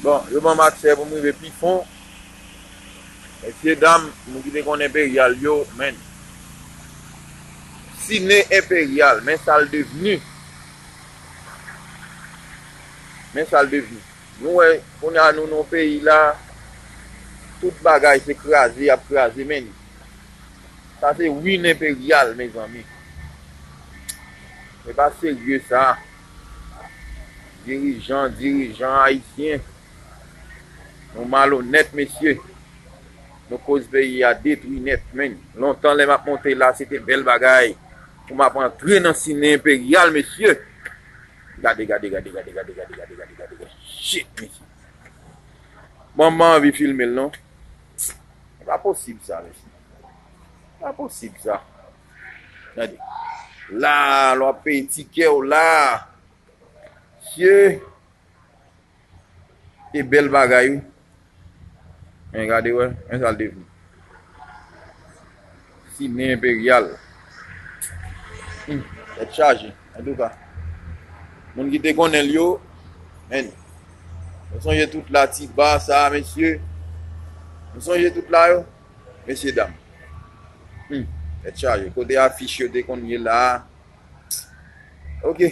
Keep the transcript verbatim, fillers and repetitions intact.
Bon, yo ban m aksè pou m rive pi fon. Mesye dam, nou ki te konn Enperyal yo, men. Sine Enperyal, men sa l devni. Men sa l devni. Nou wè, kounye a nou nan peyi la, tout bagay se kraze, y ap kraze, men. Sa se win Enperyal, mezanmi. Se pa serye sa. Dirijan, dirijan ayisyen. Nou malonèt, mesye. Nou koz peyi a detwi nèt, men. Lontan lè m ap monte la, se te bèl bagay. Pou m ap antre nan sine Enperyal, mesye. Gade, gade, gade. Shit, mesye. Bon, m pa anvi filme l, non. Se pa posib sa, mesye. Se pa posib sa. Gade. La, lè w ap peye tikè w la. Mesye. Se bèl bagay, wi. Men gade, wè. Men sa l devni. Sine Enperyal. Hmm, tèt chaje. Antouka, moun ki te konnen l yo, men, nou sonje tout la, ti ba sa, mesye. Nou sonje tout la, yo, mesye dam. Hmm, tèt chaje. Kote afich yo te konn ye la? Ok.